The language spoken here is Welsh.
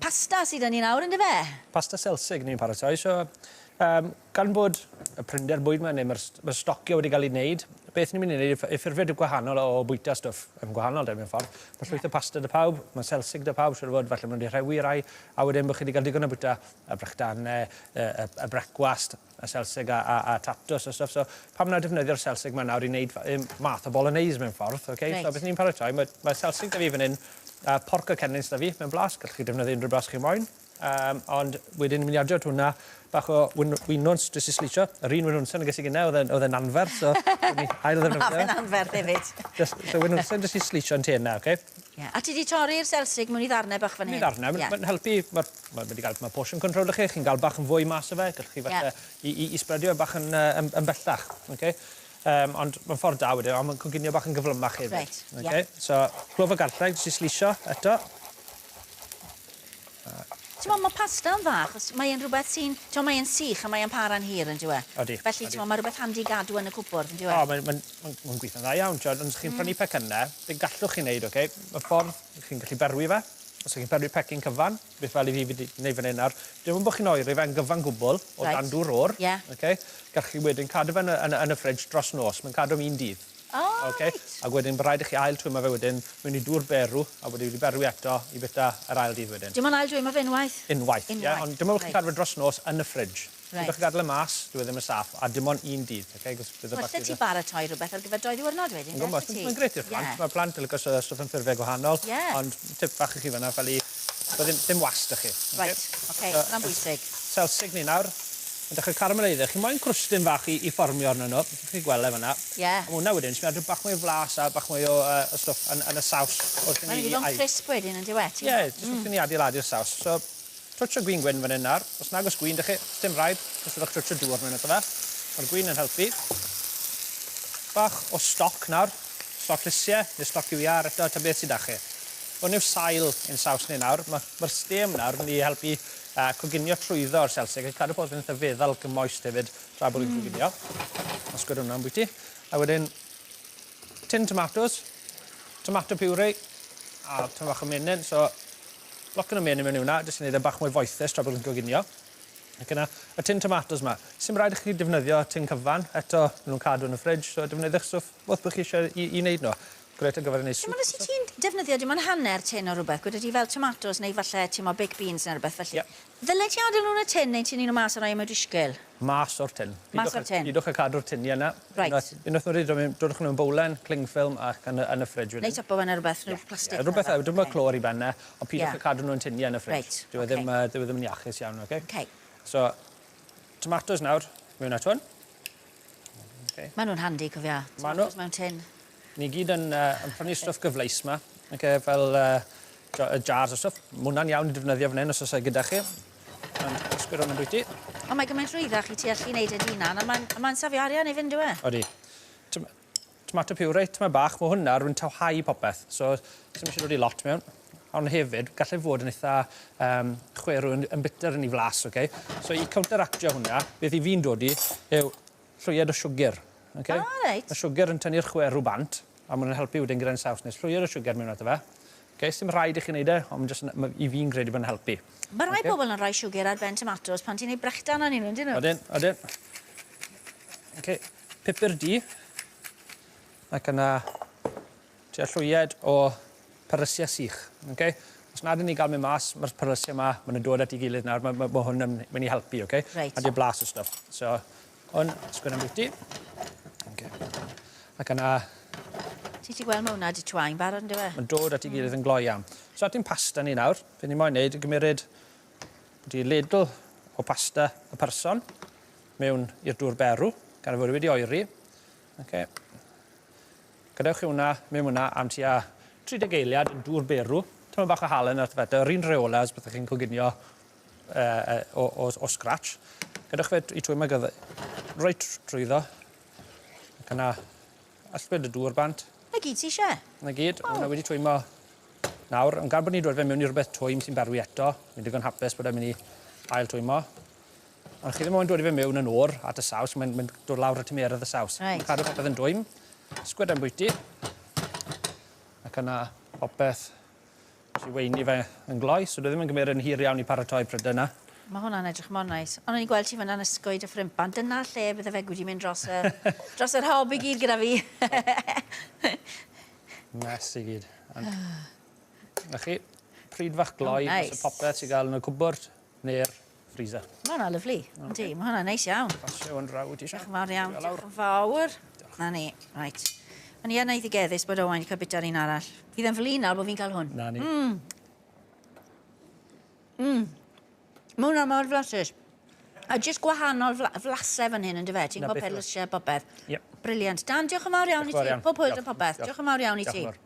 Pasta sydd 'da ni nawr yndyfe? Pasta selsig ni'n paratoi so yym gan bod y prinder bwyd 'ma neu ma'r st- ma'r stocio wedi ga'l 'i neud beth ni'n myn' i neud yw ff- ffurfio dip gwahanol o bwyta stwff yn gwahanol de mewn ffordd. Ma' llwyth o pasta 'da pawb, ma' selsig 'da pawb siŵr o fod falle ma' nw 'di rhewi rai a wedyn bo' chi 'di ga'l digon o bwyta y brechdanne y y y brecwast y selsig a a a tatws a stwff so pam na defnyddio'r selsig 'ma nawr i neud yym math o bolognese mewn ffordd oce? Reit. So beth ni'n paratoi ma' ma' selsig 'da fi fan 'yn a porc a cennin sy 'da fi mewn blas gallwch chi defnyddio unrhyw blas chi moyn. Yym ond wedyn ni'n mynd i adio at hwnna bach o win- winwns jyst i sleisio. Yr un winwnsyn a ges i gynne o'dd e'n o'dd e'n anferth so ni ail ddefnyddio. Ma' fe'n anferth hefyd. Jyst so winwnsyn jyst i sleisio'n tene oce? Ie. A ti 'di torri'r selsig mewn i ddarne bach fan hyn? Mewn i ddarne. Ie. Ma'n helpu ma'r ma' wedi ga'l ma' portion control 'da chi chi'n ga'l bach yn fwy mas o fe gallwch chi falle i i i spreadio fe bach yn yy yn yn bellach oce? Yym ond ma'n ffordd da wedyn on' ma'n coginio bach yn gyflymach hefyd. Reit ie. Oce? So clwf a garlleg jyst i sleisio eto. T'mo' ma' pasta'n dda achos mae e'n rwbeth sy'n t'mo' mae e'n sych a mae e'n para'n hir on'd yw e? Odi. Felly t'mo' ma' rwbeth handi i gadw yn y cwpwrdd on'd yw e? O mae'n mae'n mae'n mae'n gwitho'n dda iawn t'od ond os chi'n prynu pecynne be' gallwch chi neud oce y ffordd chi'n gallu berwi fe os 'ych chi'n berwi pecyn cyfan beth fel i fi fi 'di neud fan 'yn nawr dim ond bo' chi'n oeri fe'n gyfan gwbwl o dan dŵr o'r. Ie. Oce? Gallwch chi wedyn cadw fe yn y yn y yn y fridge dros nos ma'n cadw am un dydd. O Oce? reit. Ag wedyn by' raid i chi ail twymo fe wedyn mewn i dŵr berw a wedyn wedi berwi eto i fita yr ail dydd wedyn. Dim ond ail dwymo fe unwaith? Unwaith. Unwaith. Ie ond dim ond bo' chi'n Reit. cadw fe dros nos yn y fridge. Reit. Pidwch â gadel e mas dyw e ddim yn saff a dim ond un dydd oce 'c'os bydd y Allet ti bacteria... baratoi rhywbeth ar gyfer doi ddiwrnod wedyn Yn gwmws. gallet ti? Mae'n grêt i'r plant. Ie. Ma'r plant yn lico stwff yn ffurfie gwahanol. Ie. Ond tip fach i chi fan 'na fel i bo' ddim dim wast 'da chi. Oce? Reit oce hwnna'n bwysig. Selsig ni nawr. Yn dechre carameleiddio. Chi moyn crwstyn fach i i fformio arnyn nhw. Chi gweld e fan 'na. Ie. A ma' wnna wedyn jyst yn ad'o bach mwy o flas a bach mwy o yy o stwff yn yn y saws wrth i Mae'n ni mynd i fod yn ai- crisp wedyn on'd yw e? Ti'n... Ie jyst wrth i ni adeiladu'r saws. So twtsh o gwin gwyn fan 'yn nawr. Os nag o's gwin 'da chi, sdim rhaid, jyst rhowch twtsh o dŵr mewn iddo fe. Ma'r gwin yn helpu. Bach o stoc nawr. Stoc llysie neu stoc cyw iâr eto ta beth sy 'da chi. Hwn yw sail ein saws ni nawr. Ma' ma'r stêm nawr yn mynd i helpu A coginio trwyddo o'r selsig a cadw popeth yn itha feddal ac yn moist hefyd tra bod chi'n coginio. Osgoi hwnna ambwyty. A wedyn tin tomatos, tomato puree a tymed bach o menyn. So locyn o menyn mewn i hwnna, jyst i neud e bach mwy foethus tra bod chi'n coginio. Ac yna y tin tomatos 'ma. Sim raid i chi defnyddio tin cyfan, eto ma' nw'n cadw yn y fridge, so defnyddiwch stwff wrth bo' chi isie i i neud nhw. Grêt ar gyfer neud Dim ond os wyt ti'n defnyddio dim ond hanner tin o rwbeth, gweda di fel tomatos neu falle ti'n mo' baked beans neu rwbeth felly. Ie. Ddylet ti adel nhw yn y tin neu tynnu nhw mas a rhoi e mewn dishgyl? Mas o'r tin. Mas o'r tin. Pidwch â cadw'r tinie 'na. Reit. Unwaith unwaith ma' wedi dod mewn dodwch nhw mewn bowlen, cling film ac yn y yn y fridge wedyn. Neu topo fe neu rwbeth, rhyw plastic Ie, rwbeth fel dim ond clo ar 'i ben e, ond pidwch â cadw nhw yn tinie yn y fridge. Reit. Dyw e ddim yy dyw e ddim yn iachus iawn, oce? Oce. So, tomatos nawr, mewn at hwn. Okay. Maen nhw'n handi, cofia. Ma' nhw. Tomatos mewn tin. Ni gyd yn uh, yn prynu stwff gyfleus 'ma. Okay, fel uh, y jars o stwff. Ma' hwnna'n iawn i defnyddio fan hyn os oes e gyda chi. Ond ysgwyr hwn yn bwyty. Ond mae gymaint rhwyddach i ti allu neud e dy hunan a mae'n ma safio arian i fynd, yw e? Odi. Tomato puree, tymed bach, mae hwn nawr yn tawhau popeth, so sim isie dod i lot mewn. Ond hefyd, gallai fod yn eitha um, chwerw, yn, yn bitter yn ei flas, okay? So i counteractio hwnna, beth i fi'n dod i yw llwyed o siwgr. Okay? Ah, reit. Mae siwgr yn tynnu'r chwerw bant, a maen nhw'n helpu wedyn gyda'n saws. Nes llwyed o siwgr mewn ato fe. Okay, sim rhaid i chi wneud e, ond jyst yn, ma, i fi'n credu bod yn helpu. Mae rhai okay? pobl yn rhoi siwgr ar ben tomatos pan ti'n ei brechdan arnyn nhw, yndyn nhw? Odyn, odyn. Okay. Pupur du. Ac yna tua llwyed o perlysiau sych. Okay? Os nad 'yn ni gael mynd mas, mae'r perlysiau yma, maen nhw'n dod at ei gilydd nawr, mae, mae, mae hwn yn mynd i helpu, okay? Reit. A di blas o stwff. So, hwn, sgwyn am bwyty. Okay. Ac yna... Ti ti gweld mae hwnna di twai'n barod, yn dywe? Mae'n dod at ei gilydd yn gloi iawn. So, at ein pasta ni nawr, be ni moyn neud, gymeryd di ladle o pasta y person mewn i'r dŵr berw, gan ei fod wedi oeri. Okay. Gadewch i hwnna mewn hwnna am tua 30 eiliad yn dŵr berw. Tymed bach o halen ar fe, yr un reolau as byddwch chi'n coginio uh, o, o, o scratch. Gadewch fe i twymo gyda, reit trwyddo. Ac yna allbyd y dŵr bant. Na gyd ti eisiau? Na gyd, oh. Hwnna wedi twymo nawr. Ond gan bod ni'n dod fe mewn i rhywbeth twym sy'n berwi eto, fi'n digon hapus bod e'n mynd i ail twymo. Ond chi ddim moyn dod i fe mewn yn o'r at y saws, mae'n mae dod lawr y tymeredd y saws. Right. Mae'n cadw popeth yn dwym. Sgwyd am bwyty. Ac yna popeth I weini fe yn gloi, so dwi ddim yn gymryd yn hir iawn i paratoi prydau 'na. Mae hwnna'n edrych mor neis. Ond o'n i'n gweld ti fan'na'n ysgwyd y ffrimpan. Dyna lle bydde fe wedi mynd dros y, dros yr hob i gyd gyda fi. Mess i gyd. Ond, na chi, pryd fach gloi, Oh, nice. oh, nice. popeth sy'n gael yn y cwbwrdd neu'r freezer. Mae hwnna'n lyfli. Yndi, mae hwnna'n neis iawn. Pasio hwn draw, ti eisiau? Diolch yn fawr iawn. Diolch yn fawr. Na ni, reit. O'n i yn eiddigeddus bod Owain wedi cael bita'r un arall. Fydd e'n flin nawr bod fi'n cael hwn. Na ni. Mae hwnna mor flasus. A jyst gwahanol fla flasau fan hyn yn dyfe. Ti'n Na gwybod beth yw e. perlysiau, popeth. Yep. Brilliant. Dan, diolch yn fawr iawn i Diolch yn fawr ti. iawn. Pob hwyl dy Diolch. popeth. Diolch yn fawr iawn i Diolch ti. yn fawr.